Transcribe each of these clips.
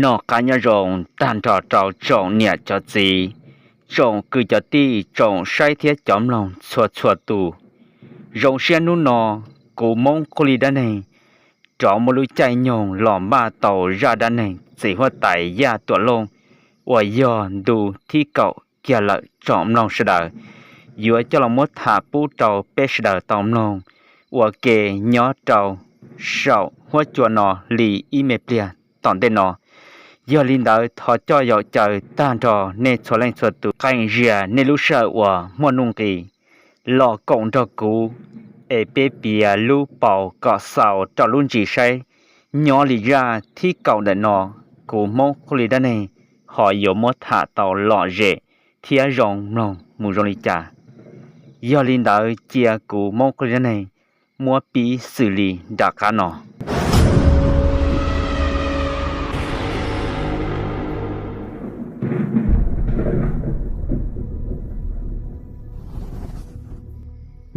Noj qab nyob zoo tag nrho rau tsoom niam cov txiv, tsoom kwv cov tij, tsoom saib thiab cov mloog txhua txhua tus. Zoo siab hnub no kuv Hmoob Quj Li dab neeg rov muaj lub caij nyoog los npaj tau zaj dab neeg txiv huab tais Yaj Tuam Looj uas yog ntu thib kaum kiag lawm tsoom mloog sawv daws. Yuav coj los muab tham pub rau peb sawv daws tau mloog ua ke nyob rau saum huab cua no li ib me pliag tom ntej no. Yog li ntawd thov coj yaum caw tag nrho nej txhua leej txhua tus qee zias nej lub sij hawm uas muaj nuj nqis los koom nrog kuv es peb piav lub paus kom xaus rau lub ntsis saib nyob li zaj thib kaum ntawm no kuv Hmoob Quj Li dab neeg ho yuav muab tham tau lom zem thiab zoo mloog mus zoo li cas. Yog li ntawd cia kuv Hmoob Quj Li dab neeg muab pib xws li nram qab no.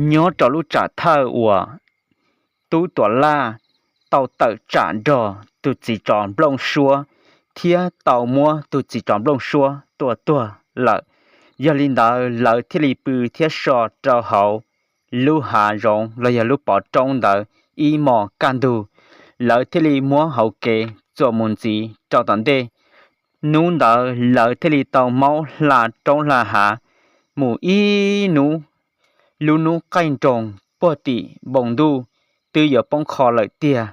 Nyob rau lub tsam thawj uas Tub Tuam Laj tau tawm tsam nrog tus txiv tsov Nplooj Suab thiab tau muab tus txiv tsov Nplooj Suab tua tuag lawm. Yog li ntawd lawv thiaj li pw thiab so rau hauv lub hav zoov los yog lub pov roob ntawd ib hmos kaj ntug. Lawv thiaj li muab hauv kev txuas mus ntxiv rau tom ntej. Hnub ntawd lawv thiaj li tau maub hla roob hla hav mus ib hnub. Lub hnub qaij nroos puag tim npoo ntuj twb yuav poob qho lawm tiag.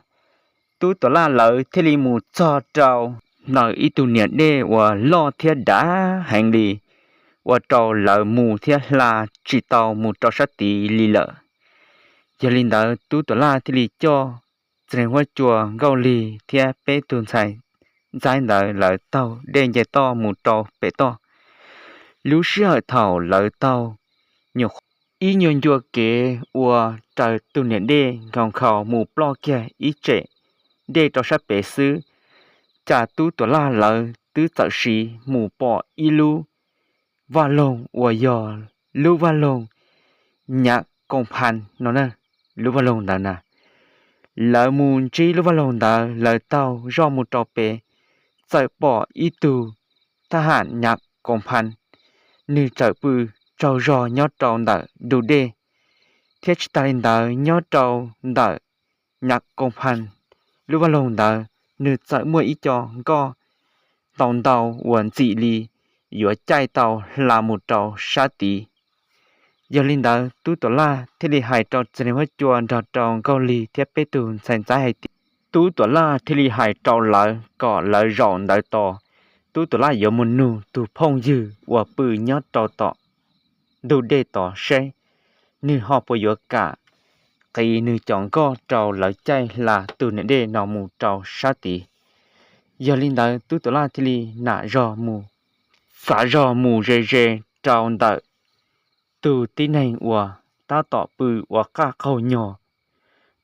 Tub Tuam Laj lawv thiaj li mus txog rau ntawm ib tug niam dej uas loj thiab dav heev li, ua rau lawv mus thiab hla tsis tau mus rau sab tid li lawm. Yog li ntawd Tub Tuam Laj thiaj li coj txiv neej huab cua Nkauj Lig thiab peb tug ntxhais ntxaib ntawd lawv taug dej nce toj mus rau pem toj. Lub sij hawm thaum lawv taug nyuam qhuav ib nyuag ncua kev ua raws tus niam dej nkhaus nkhaus mus ploj kiag ib tsem dej rau sab pem xwb, cas Tub Tuam Laj lawv twb txawm siv mus pom ib lub vaj loog uas yog lub vaj loog Nyav Koos Phas no na. Lub vaj loog ntawd na, lawv mus ntsib lub vaj loog ntawd, lawv taug zoj mus rau pem, txawm pom ib tug thab ham Nyav Koos Phas, nws txawm pw tsaug zog nyob rau ntawm ntug dej. Thiab tsis tas li ntawd, nyob rau ntawm Nyav Koos Phas lub vaj loog ntawd, nws txawm muaj ib co nkoj ntau ntau uas ntxim li yuav caij tau hla mus rau sab tid. Yog li ntawd Tub Tuam Laj thiaj li hais rau txiv neej huab cua nrog rau Nkauj Lig thiab peb tug ntxhais ntxaib hais tias, Tub Tuam Laj thiaj li hais rau lawv kom lawv zaum ntawd tos, Tub Tuam Laj yuav mus nug tus phooj ywg uas pw nyob rau tom ntug dej tod seb nws ho puas yuav kam qiv nws cov nkoj rau lawv caij hla tus niam dej no mus rau sab tid. Yog li ntawd Tub Tuam Laj thiaj li nam zog mus, xav zog mus ze ze rau ntawm tus tib neeg uas tab tom pw ua qaj qaug nyog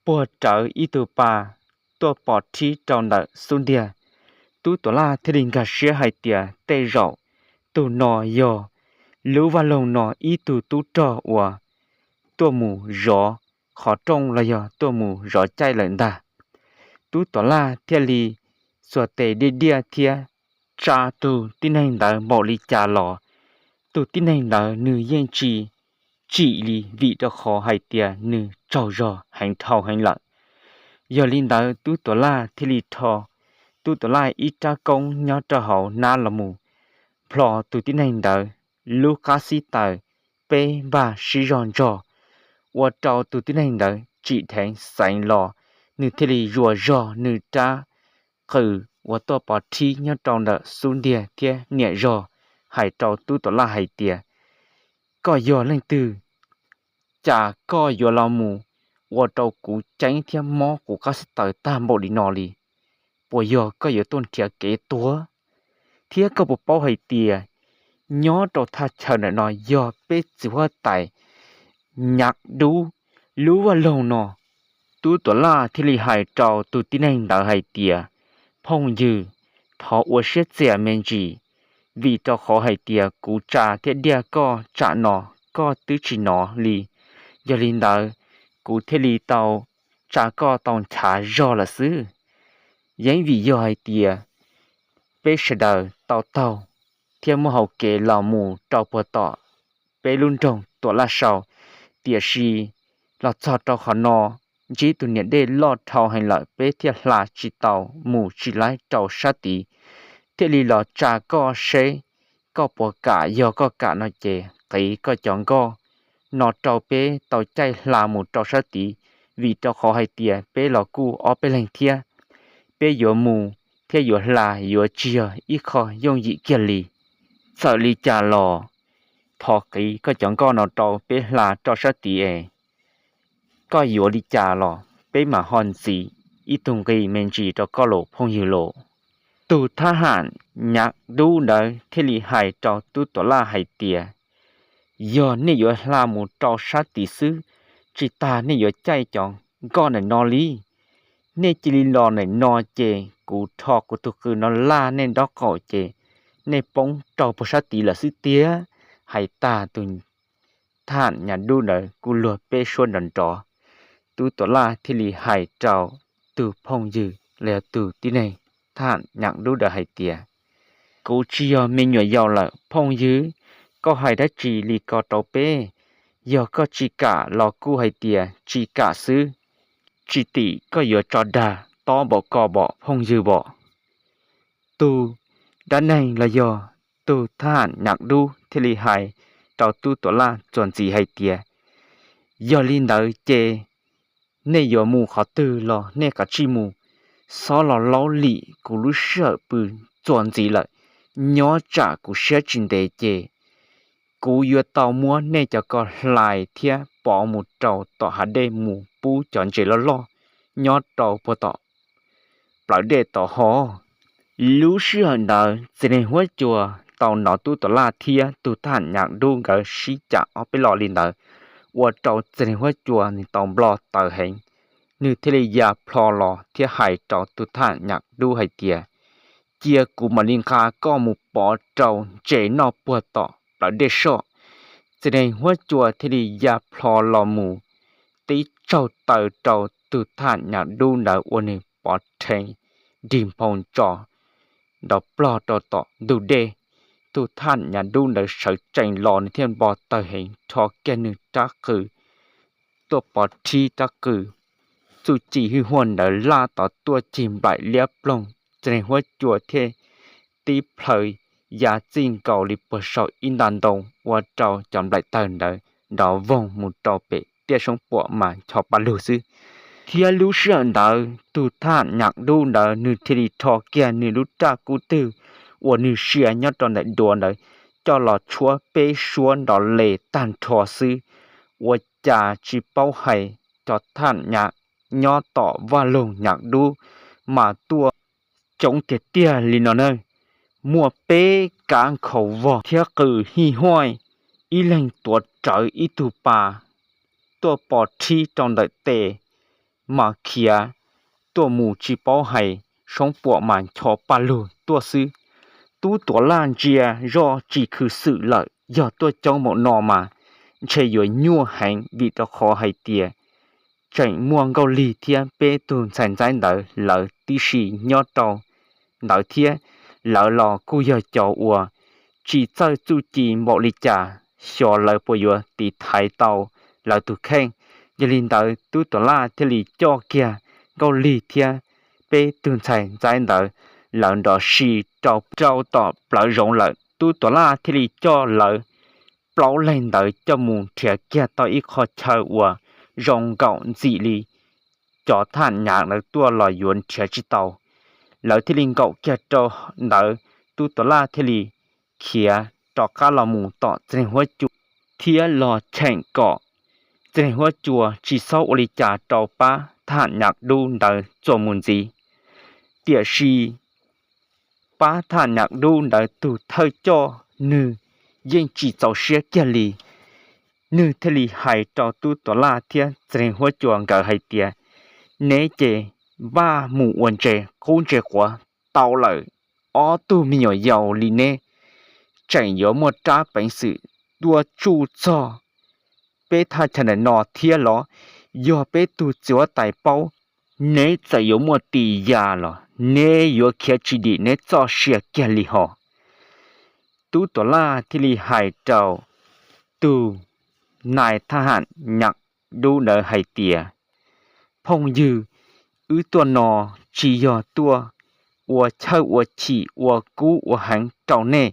puag rawv ib tug pas tuaj pov rhib rau ntawm xub ntiag. Tub Tuam Laj thiaj li nkag siab hais tias tej zaum tus no yog lub vaj loog no ib tug tub rog uas tuaj mus zov qhov rooj los yog tuaj mus zov caij lawm ntag. Tub Tuam Laj thiaj li xuas tes diaj diaj thiab tsa tus tib neeg ntawd npaum li cas los tus tib neeg ntawd nws yeej tsis tsim li, vim rau qhov hais tias nws tsaug zog heev dhau heev lawm. Yog li ntawd Tub Tuam Laj thiaj li rho Tub Tuam Laj ib rab koob nyob rau hauv hnab los mus nplho tus tib neeg ntawd lub qab xib taws peb npag sib zog ntsog, ua rau tus tib neeg ntawd tsim dheev xeev los, nws thiaj li zuas zog nws rab qws uas tuaj pov rhib nyob rau ntawm xub ntiag thiab niam zog hais rau Tub Tuam Laj hais tias, koj yog leej twg? Cas koj yuav los mus ua rau kuv ceeb thiab mob kuv qab xib taws tag npaum li no li? Puas yog koj yuav tuaj nrhiav kev tuag? Thiab koj puas paub hais tias nyob rau thaj chaw ntawm no yog peb txiv huab tais Nyav Dub lub vaj loog no? Tub Tuam Laj thiaj li hais rau tus tib neeg ntawd hais tias, phooj ywg, thov ua siab txias me ntsis, vim rau qhov hais tias kuv tsa thiab diaj koj tsam no koj twb tsis hnov li. Yog li ntawd, kuv thiaj li tau tsa koj tau nchav zog lawm xwb. Yeej vim yog hais tias peb sawv daws tau taug thiab muab hau kev los mus rau puag tom peb lub nroog Tuam Laj Sau. Tiam sis los txog rau qhov no, ntsib tus niam dej loj dhau heev lawm, peb thiaj hla tsis tau mus tsis laib rau sab tid, thiaj li los tsa koj seb koj puas kam. Yog koj kam no ces qiv koj cov nkoj no rau peb tau caij hla mus rau sab tid, vim rau qhov hais tias peb los kuj ob peb leeg thiab, peb yuav mus thiab yuav hla yuav tsis yog ib qho yooj yim kiag li. Txawm li cas los thov qiv koj cov nkoj no rau peb hla rau sab tid es koj yuav li cas los peb mam ho ntxiv ib tug nqi me ntsis rau koj los phooj ywg los. Tus thab ham Nyam Dub ntawd thiaj li hais rau Tub Tuam Laj hais tias, yog nej yuav hla mus rau sab tid xwb, tsis tas nej yuav caij cov nkoj ntawm no li. Nej cia li los ntawm no ces kuv rho kuv tus qws no laj nej nraub qaum ces nej poob rau puag sab tid lawm xwb tiag. Hais tag tus thab ham Nyam Dub ntawd kuj luag peb suab nrov nrov. Tub Tuam Laj thiaj li hais rau tus phooj ywg los yog tus tib neeg thab ham Nyam Dub ntawd hais tias, kuv tsis yog me nyuam yaus lawm phooj ywg, koj hais dab tsi li ko rau peb? Yog koj tsis kam los kuj hais tias tsis kam xwb, tsis tim koj yuav tso dag tob npaum ko npaum phooj ywg npaum. Tus dab neeg los yog tus thab ham Nyam Dub thiaj li hais rau Tub Tuam Laj txuas ntxiv hais tias, yog li ntawd ces nej yuav mus qhov twg los nej kav tsij mus, xob los laub lim kuv lub sij hawm pw txuas ntxiv lawm. Nyob tsam kuv siab tsis ntev ces kuv yuav tau muab nej cov ko hlais thiab pov mus rau tom hav dej mus pub cov ntses loj loj nyob rau puag tom plawv dej tod ho. Lub sij hawm ntawd Txiv Neeg Huab Cua tau hnov Tub Tuam Laj thiab tus thab ham Nyam Dub nkawd sib cam ob peb lo li ntawd, ua rau Txiv Neeg Huab Cua nws tau nplo taws heev. Nws thiaj li ya plho los thiab hais rau tus thab ham Nyam Dub hais tias, cia kuv mam li nqa koj mus pov rau ntses noj puag tom plawv dej soj. Txiv Neeg Huab Cua thiaj li ya plho los mus tib tsaug taw rau tus thab ham Nyam Dub ntawd ua nws pov rheev nrig nphoo tso nrov plog rau tom ntug dej. Tus thab ham Nyam Dub ntawd sawv tsees los nws thiaj nplo taws heev rho kiag nws rab qws tuaj pov rhib rab qws. Txuj ci hwj huaj ntawd laj tod tuaj cig nplaim liab ploog, Txiv Neeg Huab Cua thiaj tib plhaw ya txij nkaus li puag saum ib nta ntoo ua rau cov nplaim tawg ntawd nrov voog mus rau pem tiaj soob puam mas ncho paj lug xwb. Thiab lub sij hawm ntawd tus thab ham Nyam Dub ntawd nws thiaj li rho kiag nws lub raj kub twg uas nws sia nyob rau ntawm duav ntawd coj los tshuab peb suab nrov les tag nrho xwb. Ua cas tsis paub hais cov thab ham Nyam nyob tom vaj loog Nyam Dub mas tuaj coob tiag tiag li no na. Muaj peb kab nkhaus vog thiab qws hij huaj, ib leeg tuav rawv ib tug pas tuaj pov rhib rau ntawm tes mas khiav tuaj mus tsis paub hais, soob puam mas ncho paj lug tuaj xwb. Tub Tuam Laj ntsia zoj tsis khwv xwm lawm, yog tuaj coob npaum no mas ntshe yuav nyuaj heev vim rau qhov hais tias tseem muaj Nkauj Lig thiab peb tug ntxhais ntxaib ntawd lawv tib si nyob rau ntawd thiab. Lawv los kuj yog cov uas tsis txawj txuj ci npaum li cas, xyov lawv puas yuav tiv thaiv tau lawv tus kheej. Yog li ntawd Tub Tuam Laj thiaj li coj kiag Nkauj Lig thiab peb tug ntxhais ntxaib ntawd lawv nrov si rau rau tom plawv zoov lawm. Tub Tuam Laj thiaj li coj lawv plaub leeg ntawd coj mus nrhiav kiag tau ib qho chaw uas zoo nkaum ntxim li cov thab ham Nyam ntawd tuaj los yuav nrhiav tsis tau. Lawv thiaj li nkaum kiag rau ntawd, Tub Tuam Laj thiaj li khiav rov qab los mus tom Txiv Neeg Huab Cua thiab los cheem kom Txiv Neeg Huab Cua tsis txhob ua li cas rau pab thab ham Nyam Dub ntawd txuas mus ntxiv. Tiam sis pab thab ham Nyam Dub ntawd tus thawj coj nws yeej tsis txaus siab kiag li. Nws thiaj li hais rau Tub Tuam Laj thiab Txiv Neeg Huab Cua nkawd hais tias, neb ces npaj mus ua ntses qub ntses quav tau lawm. Ob tug me nyuam yaus li neb tseem yuav muaj rab peev xwm tuaj tsuj txog peb thaj chaw ntawm no thiab los? Yog peb tug txiv huab tais paub, neb txawm yuav muaj tis yas los neb yuav khiav tsis dim neb txoj sia kiag li hos. Tub Tuam Laj thiaj li hais rau tus nais thab ham nyam dub ntawd hais tias, phooj ywg, wb tuaj no tsis yog tuaj ua chawj ua chim ua kub ua heev rau nej,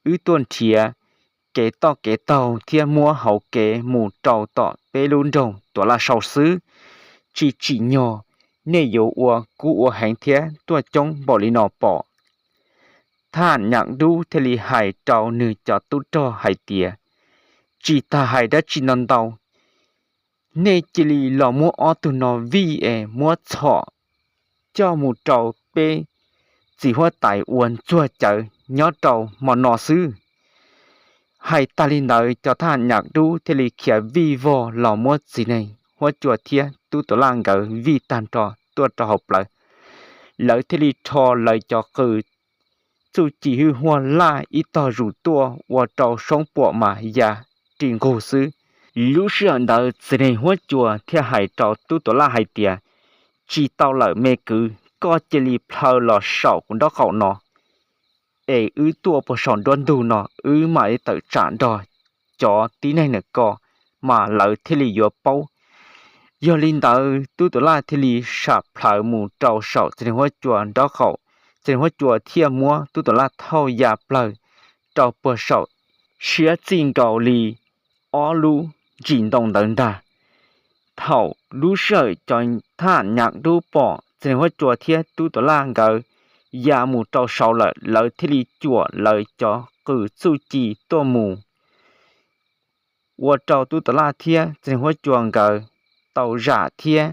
wb tuaj nrhiav kev toj kev taug thiab muab hauv kev mus rau tom peb lub nroog Tuam Laj Sau xwb. Tsis tsim nyog nej yuav ua kub ua heev thiab tuaj coob npaum li no pom. Thab nyam dub thiaj li hais rau nws cov tub rog hais tias, tsis tas hais dab tsi no ntau, nej cia li los muab ob tug no vij es muab txhom coj mus rau peb txiv huab tais uas ntxuag cawv nyob rau hmo no xwb. Hais tas li ntawd cov thab nyam dub thiaj li khiav vij vog los muab txiv neej huab cua thiab Tub Tuam Laj nkawd vij tag nrho tuaj rau hauv plawv. Lawv thiaj li rho lawv cov qws txuj ci hwj huaj laj ib tog zus tuaj ua rau soob puam mas ya ri nqug xwb. Lub sij hawm ntawd txiv neej huab cua thiaj hais rau Tub Tuam Laj hais tias, tsis tau lawm me kwv, koj cia li plhaw los saum kuv nraub qaum no es wb tuaj puag saum nruab ntug no wb mam li tawm tsam nrog cov tib neeg ntawm ko mas lawv thiaj li yuav paub. Yog li ntawd Tub Tuam Laj thiaj li sam plhaws mus rau saum txiv neej huab cua nraub qaum, txiv neej huab cua thiaj muab Tub Tuam Laj thauj ya plawg rau puag saum siab txij nkaus li ob lub ntsis ntoo ntawd ntag. Thaum lub sij hawm cov thab nyam dub pom txiv neej huab cua thiab Tub Tuam Laj nkawd ya mus rau saud lawm, lawv thiaj li cuam lawv cov qws txuj ci tuaj mus ua rau Tub Tuam Laj thiab txiv neej huab cua nkawd tau zam thiab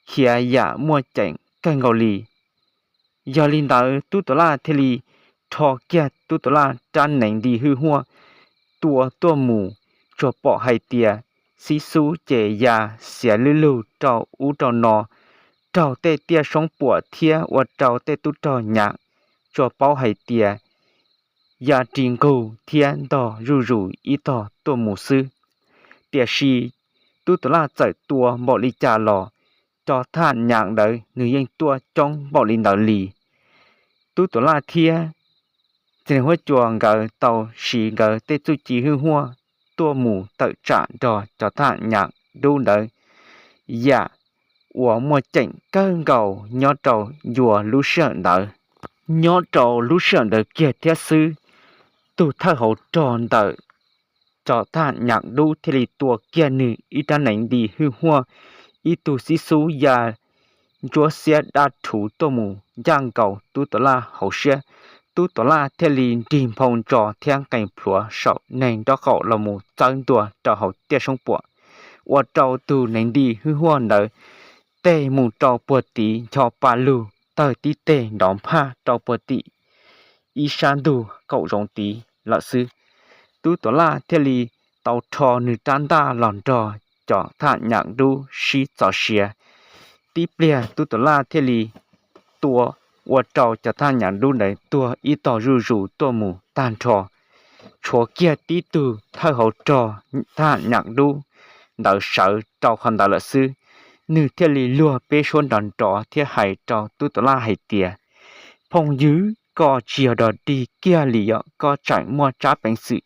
khiav yam muaj ceem kawg nkaus li. Yog li ntawd Tub Tuam Laj thiaj li rho kiag Tub Tuam Laj rab neev nti hwj huaj tua tuaj mus, tsuas pom hais tias xib xub ces ya xiav lwj lug rau ub rau no, raug tej tiaj soob puam thiab ua rau tej tub rog nyam tsuas paub hais tias ya ri nqug thiab ntog zuj zus ib tog tuaj mus xwb. Tiam sis Tub Tuam Laj txawm tua npaum li cas los cov thab nyam ntawd nws yeej tuaj coob npaum li ntawd li. Tub Tuam Laj thiab txiv neej huab cua nkawd tau siv nkawd tej txuj ci hwj huaj tuaj mus tawm tsam nrog cov thab nyam dub ntawd yam uas muaj ceem kawg nkaus nyob rau ncua lub sij hawm ntawd. Nyob rau lub sij hawm ntawd kiag thiab xwb, tus thawj hauv rog ntawm cov thab nyam dub thiaj li tua kiag nws ib rab neev nti hwj huaj, ib tug xib xub ya ntsuab xiab dab rhuv tuaj mus ncaj nkaus Tub Tuam Laj hauv siab. Tub Tuam Laj thiaj li nrig nphau ntso thiab nqes plhuav saum neeg nraub qaum los mus txawb ntua rau hauv tiaj soob puam, ua rau tus neev nti hwj huaj ntawd teg mus rau puag tim ncho pa lug, tawg tib teg nrov nphaj rau puag tim ib sab ntug kaum zoov tid lawm xwb. Tub Tuam Laj thiaj li tau rho nws rab ntaj los nrog cov thab nyam dub sib txov siav. Tib pliag Tub Tuam Laj thiaj li tua ua rau cov thab nyam dub ntawd tuag ib tog zuj zus tuaj mus tag nrho. Tshuav kiag tib tug thawj hauv rog thab nyam dub ntawd sawv rau qhov ntawd lawm xwb. Nws thiaj li luag peb suab nrov nrov thiab hais rau Tub Tuam Laj hais tias, phooj ywg, koj tsis yog dog dig kiag li os, koj tseem muaj tsab peev xwm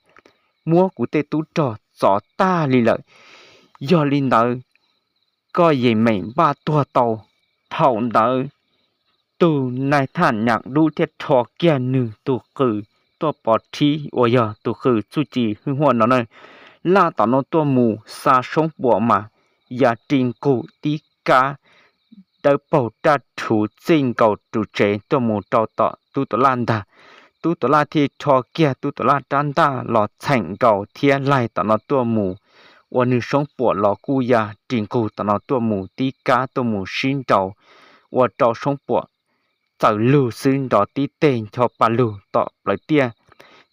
muab kuv tej tub rog txov tag li lawm. Yog li ntawd, koj yeej meem npaj tuag tau. Thaum ntawd tus nais thab nyam dub thiaj rho kiag nws tus qws tuaj pov rhib uas yog tus qws txuj ci hwj huaj no na, laj tom no tuaj mus xa soob puam mas ya ri nqug tib kab dawb paug daj rhuv txij nkaus tus tsev tuaj mus rau tom Tub Tuam Laj ntag. Tub Tuam Laj thiaj rho kiag Tub Tuam Laj rab ntaj los txheem nkaus thiab laig tom no tuaj mus, ua nws soob puam los kuj ya ri nqug tom no tuaj mus tib kab tuaj mus sib nraus, ua rau soob puam txawm lug xwb nrov tib teg ncho pa lug tom plawv tiaj.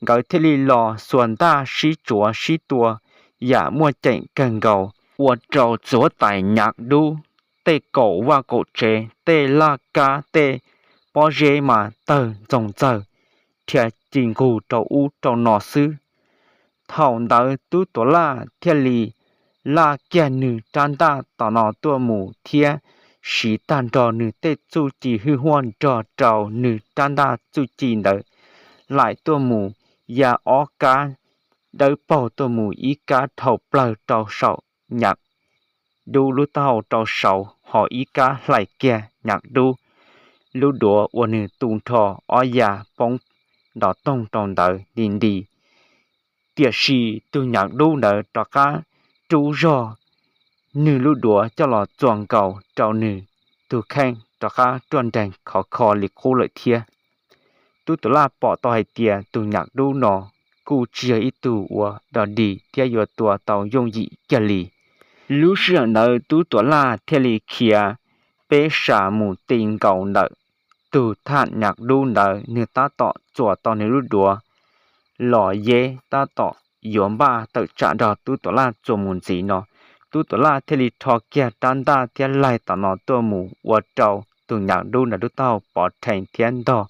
Nkawd thiaj li los xuas ntaj sib tsuav sib tua yam muaj ceem kawg nkaus, ua rau txiv huab tais nyam dub tej kaum vaj kaum tsev, tej laj kab, tej pob zeb mas tawg ntxoog txawg, rhia ci nqug rau ub rau no xwb. Thaum ntawd Tub Tuam Laj thiaj li laj kiag nws rab ntaj tom no tuaj mus thiab siv tag nrho nws tej txuj ci hwj huaj nrog rau nws rab ntaj txuj ci ntawd laim tuaj mus ya ob kab dawb paug tuaj mus ib kab dhau plaws rau saum Nyam Dub lub taub hau rau saud, ho ib kab hlais kiag Nyam Dub lub duav uas nws tu nrho ob ya poob nrov toog rau ntawd nti nti. Tiam sis tus Nyam Dub ntawd rov qab rub zog nws lub duav coj los txuas nkaus rau nws tus kheej rov qab ruaj nreeg khov kho li qub lawm thiab. Tub Tuam Laj pom tau hais tias tus Nyam Dub no kuj tsis yog ib tug uas dog dig thiab yuav tua tau yooj yim kiag li. Lub sij hawm ntawd Tub Tuam Laj thiaj li khiav peb sas mus ti nkaus ntawm tus thaj Nyam Dub ntawd, nws tab tom txuas tau nws lub duav los yeb, tab tom yuav npaj tawm tsam nrog Tub Tuam Laj txuas mus ntxiv no. Tub Tuam Laj thiaj li rho kiag rab ntaj thiab laig tom no tuaj mus ua rau tus Nyam Dub ntawd lub taub hau pov rhees thiab ntog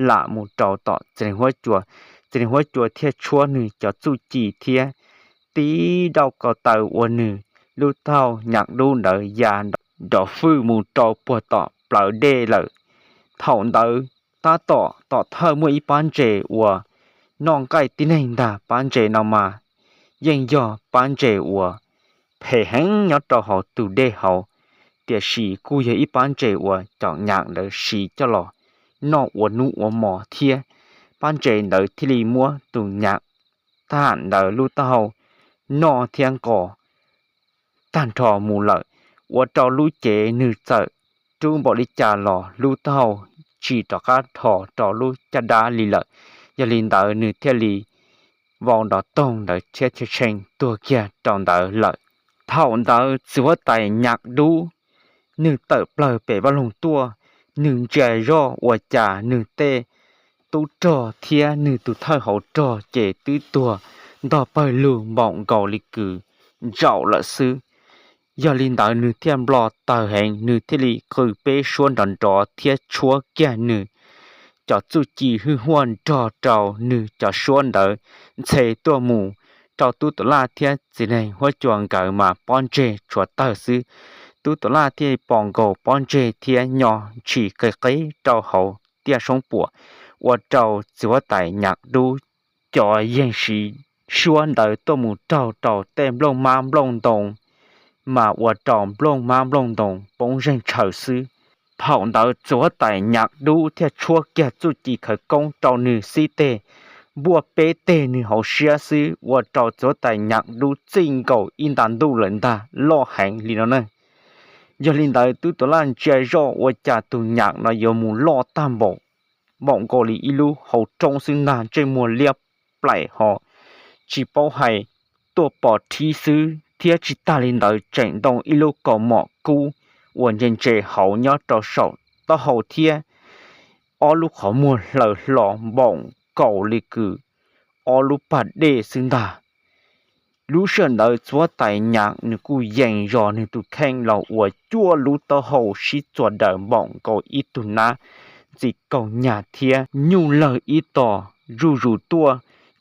lam mus rau tom Txiv Neeg Huab Cua. Txiv Neeg Huab Cua thiaj tshuab nws cov txuj ci thiab tib dauj ko taw ua nws lub taub hau Nyam Dub ntawd ya nrov fwj mus rau puag tom plawv dej lawm. Thaum ntawd tab tom tom thawj muaj ib pab ntses uas noj nqaij tib neeg ntag. Pab ntses no mas yeej yog pab ntses uas phem heev nyob rau hauv tus dej hauv, tiam sis kuj yog ib pab ntses uas cov Nyam ntawd siv coj los noj ua hnub ua hmo thiab. Pab ntses ntawd thiaj li muab tus Nyam thaj ntawd lub taub hau noj thiab nqos tag nrho mus lawm, ua rau lub cev nws txawm rub npaum li cas los lub taub hau tsis rov qab rho rau lub caj dab li lawm. Yog li ntawd nws thiaj li vau nrov toog ntawd thiab tshee tshee tuag kiag rau ntawd lawm. Thaum ntawd txiv huab tais Nyam Dub nws tawm plawg pem vaj loog tuaj, nws ntsia zoj ua cas nws tej tub rog thiab nws tus thawj hauv rog ces twb tuag ntog pawg lug npaum nkaus li kws ntsaum lawm xwb. Yog li ntawd nws thiaj nplo tawg heev, nws thiaj li qw peb suab nrov nrov thiab tshuab kiag nws cov txuj ci hwj huaj nrog rau nws cov suab ntawd ntxhe tuaj mus rau Tub Tuam Laj thiab Txiv Neeg Huab Cua nkawd mas pob ntseg tshuav tawg xwb. Tub Tuam Laj thiaj pom nkaus pob ntseg thiab nyo ntshis qis qis rau hauv tiaj soob puam, ua rau txiv huab tais Nyam Dub cov yeej siv suab ntawd tuaj mus raug rau tej nplooj mab nplooj ntoo, mas ua rau nplooj mab nplooj ntoo poob zeeg tshaws xwb. Thaum ntawd txiv huab tais Nyam Dub thiaj tshuab kiag txuj ci khawv koob rau nws xib teg npuaj peb teg nws hauv siab xwb, ua rau txiv huab tais Nyam Dub txij nkaus ib nta ntuj lawm ntag, loj heev li no na. Yog li ntawd Tub Tuam Laj ntsia zoj ua cas tus Nyam no yuav mus loj tag npaum, npaum nkaus li ib lub hauv roob xwb ntag, ntsej muag liab plaim ho tsis paub hais tuaj pom rhib xwb, thiab tsis tag li ntawd tseem ntoo ib lub kaus mom kub uas ntse ntse hauv nyob rau saum taub hau thiab ob lub qhov muag hlaws hlo npaum nkaus li kws ob lub pag dej xwb ntag. Lub sij hawm ntawd txiv huab tais Nyam nws kuj yees zos nws tus kheej los ua cuaj lub taub hau sib txuas daws npaum nkaus ib tug nab ntxi kaug nyag thiab nyuj lawg ib tos zuj zus tuaj,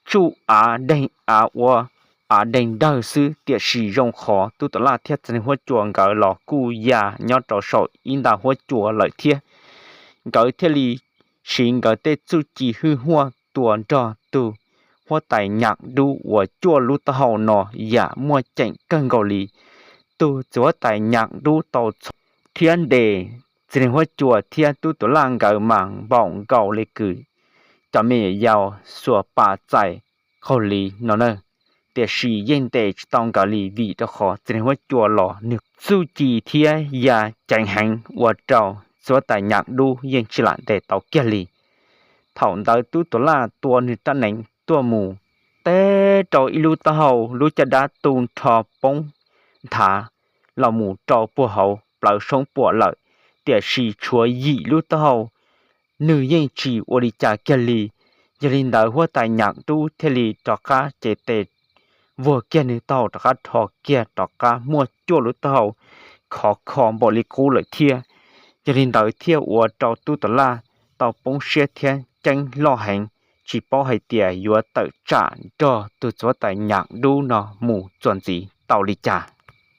tsuj av deeg av ua av deeg dawg xwb. Tiam sis zoo qhov Tub Tuam Laj thiab Txiv Neej Huab Cua nkawd los kuj ya nyob rau saum ib nta huab cua lawm thiab, nkawd thiaj li siv nkawd tej txuj ci hwj huaj tua nrog tus huab tais Nyam Dub uas cuaj lub taub hau no yam muaj ceem kawg nkaus li. Tus txiv huab tais Nyam Dub tau txhos thiab ntes Txiv Neej Huab Cua thiab Tub Tuam Laj nkawd mas npaum nkaus li kws cov me nyuam yaus xuas pas txais qaug li no na. Tiam sis yeej ntes tsis tau nkawd li vim rau qhov Txiv Neej Huab Cua los nws txuj ci thiab ya ceev heev ua rau txiv huab tais Nyam Dub yeej tsis lam ntes tau kiag li. Thaum ntawd Tub Tuam Laj tua nws rab hneev tuaj mus, teb rau ib lub taub hau lub caj dab tu nrho poob nthav los mus rau puag hauv plawv soob puam lawm, tiam sis tshuav yim lub taub hau nws yeej tsis ua li cas kiag li. Yog li ntawd huab tais Nyam Dub thiaj li rov qab cev tes vuag kiag nws taub hau rov qab rho kiag rov qab muaj cuaj lub taub hau khov kho npaum li qub lawm thiab. Yog li ntawd thiaj ua rau Tub Tuam Laj tau poob siab thiab ceeb loj heev, tsis paub hais tias yuav tawm tsam nrog tus txiv huab tais Nyam Dub no mus txuas ntxiv tau li cas.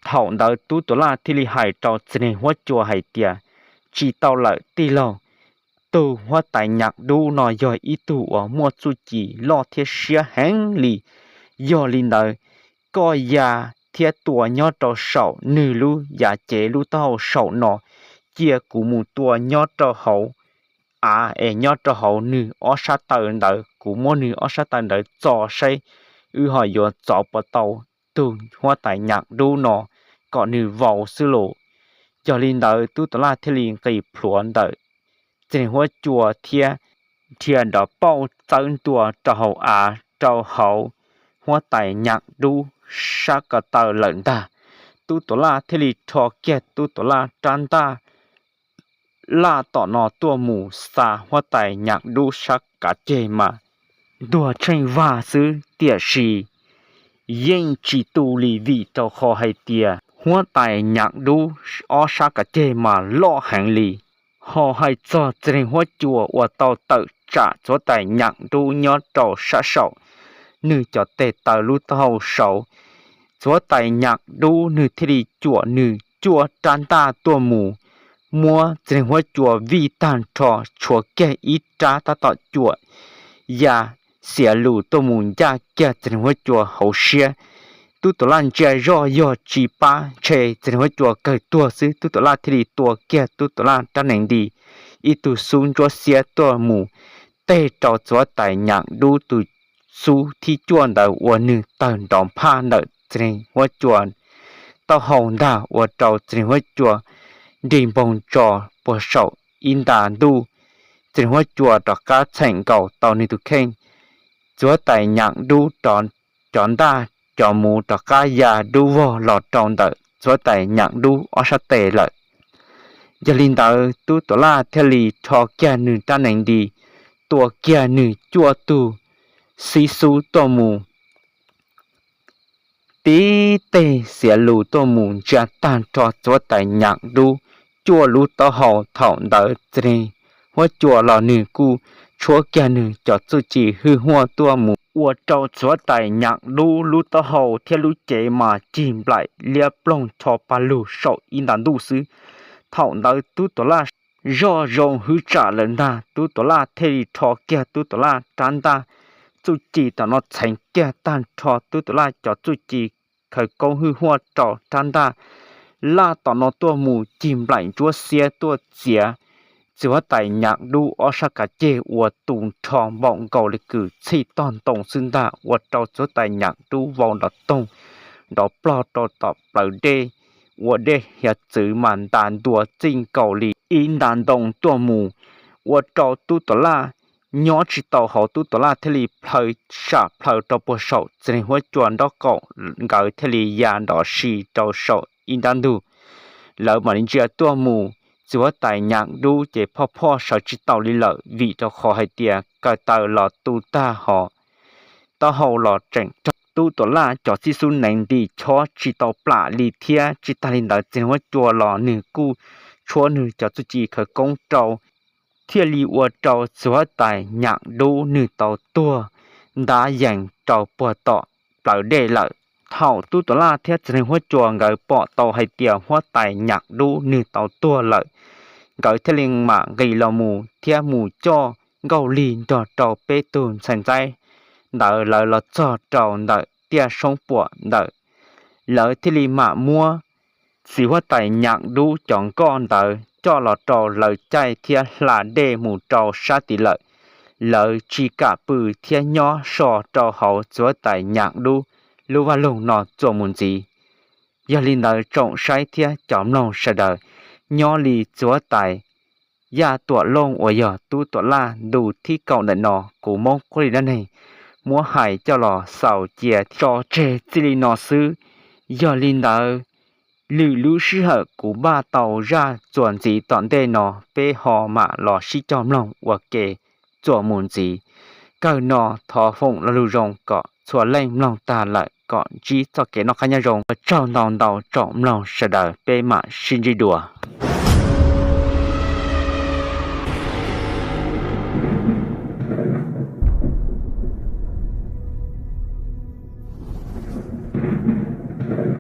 Thaum ntawd Tub Tuam Laj thiaj li hais rau Txiv Neeg Huab Cua hais tias, tsis tau lawm tij laug, tus huab tais Nyam Dub no yog ib tug uas muaj txuj ci loj thiab siab heev li. Yog li ntawd, koj ya thiab tua nyob rau saum nws lub yav cev lub taub hau saum no, cia kuv mus tua nyob rau hauv av es nyob rau hauv nws ob sab taw ntawd, kuv muab nws ob sab taw ntawd txo saib wb ho yuav txov puas tau tus huab tais Nyam Dub no kom nws vau xwb los. Yog li ntawd Tub Tuam Laj thiaj li nqis plhuav ntawm Txiv Neeg Huab Cua thiab dhia nrov pauj txawb ntua rau hauv av rau hauv huab tais Nyam Dub sab ko taw lawm ntag. Tub Tuam Laj thiaj li rho kiag Tub Tuam Laj rab ntaj laj tom no tuaj mus xa huab tais Nyam Dub sab kav ceg mas ntuag tsheej vag xwb, tiam sis yeej tsis tu li vim rau qhov hais tias huab tais Nyam Dub ob sab kav ceg mas loj heev li. Ho hais txog Txiv Neeg Huab Cua uas tau tawm tsam txiv huab tais Nyam Dub nyob rau sab saum nws cov tes taw lub taub hau saud, txiv huab tais Nyam Dub nws thiaj li cuam nws cuaj rab ntaj tuaj mus, muab Txiv Neeg Huab Cua vij tag nrho, tshuav kiag ib rab tab tom cuam ya xiav lus tuaj mus ncaj kiag Txiv Neeg Huab Cua hauv siab. Tub Tuam Laj ntsia zoj yog tsis pab ntshe Txiv Neeg Huab Cua kawg tuag xwb, Tub Tuam Laj thiaj li tua kiag Tub Tuam Laj rab nees nti ib tug xub ntsuab xiab tuaj mus teg rau txiv huab tais Nyam Dub tus xub thib cuaj ntawd uas nws tawg nrov phaj ntawm Txiv Neeg Huab Cua taub hau ntag, ua rau Txiv Neeg Huab Cua nrig npoog tso puag saum ib nta ntuj. Txiv Neeg Huab Cua rov qab txheem nkaus tau nws tus kheej, txiv huab tais Nyam Dub cov ntaj cov muv rov qab ya dub vog los rau ntawm txiv huab tais Nyam Dub ob sab tes lawm. Yog li ntawd Tub Tuam Laj thiaj li rho kiag nws rab nees nti, tua kiag nws cuaj tug xib xub tuaj mus tib teg xiav lus tuaj mus ntsia tag nrho txiv huab tais Nyam Dub cuaj lub taub hau. Thaum ntawd Txiv Neeg Huab Cua los nws kuj tshuab kiag nws cov txuj ci hwj huaj tuaj mus ua rau txiv huab tais Nyam Dub lub taub hau thiab lub cev mas cig nplaim liab ploog cho pa lug saum ib nta ntuj xwb. Thaum ntawd Tub Tuam Laj zoj zoo hwv tsam lawm ntag, Tub Tuam Laj thiaj li rho kiag Tub Tuam Laj rab ntaj txuj ci tom no txheev kiag tag nrho Tub Tuam Laj cov txuj ci khawv koob hwj huaj rau rab ntaj laj tom no tuaj mus cig nplaim ntsuab xiab tuaj txiav txiv huab tais Nyam Dub ob sab kav ceg ua tu nrho npaum nkaus li kws txhij tog ntoo xwb ntag, ua rau txiv huab tais Nyam Dub vau nrov toog nrov plog rau tom plawv dej, ua dej hiav txwv mas ntas ntua txij nkaus li ib nta ntoo tuaj mus, ua rau Tub Tuam Laj nyob tsis tau hauv, Tub Tuam Laj thiaj li plhaw sam plhaw rau puag saum Txiv Neeg Huab Cua nraub qaum, nkawd thiaj li ya nrov si rau saum ib nrab ntug. Lawv mam li ntsia tuaj mus, txiv huab tais Nyam Dub ces phoj phoj sawv tsis taus li lawm, vim rau qhov hais tias ko taw los tu tag hos taub hau los tseem raug Tub Tuam Laj cov xib xub nees nti chob tsis tau plam li thiab. Tsis tag li ntawd Txiv Neeg Huab Cua los nws kuj tshuab nws cov txuj ci khawv koob rau, thiaj li ua rau txiv huab tais Nyam Dub nws tau tuag ntab yees rau puag tom plawv dej lawm. Thaum Tub Tuam Laj thiab Txiv Neeg Huab Cua nkawd pom tau hais tias huab tais Nyam Dub nws tau tuag lawm, nkawd thiaj li mam nqis los mus thiab mus coj Nkauj Lig nrog rau peb tug ntxhais ntxaib ntawd lawv los txog rau ntawm tiaj soob puam ntawd. Lawv thiaj li mam muab txiv huab tais Nyam Dub cov nkoj ntawd coj los rau lawv caij thiab hla dej mus rau sab tid lawm. Lawv tsis kam pw thiab nyob so rau hauv txiv huab tais Nyam Dub lub vaj loog no txuas mus ntxiv. Yog li ntawd tsoom saib thiab cov mloog sawv daws, nyob li txiv huab tais Yaj Tuam Looj uas yog Tub Tuam Laj ntu thib kaum ntawm no kuv Hmoob Quab Lig dab neeg muab hais coj los xaus cia tso tseg txij li no xwb. Yog li ntawd, lwm lub sij hawm kuv npaj tau zaj txuas ntxiv tom ntej no peb ho mam los sib cog mloog ua ke txuas mus ntxiv. Kawg no thov foom lo lus zoo kom txhua leej mloog tag lawm kom ntsib txoj kev noj qab nyob zoo. Ua tsaug ntau ntau tsoom mloog sawv daws, peb mam sib ntsib dua.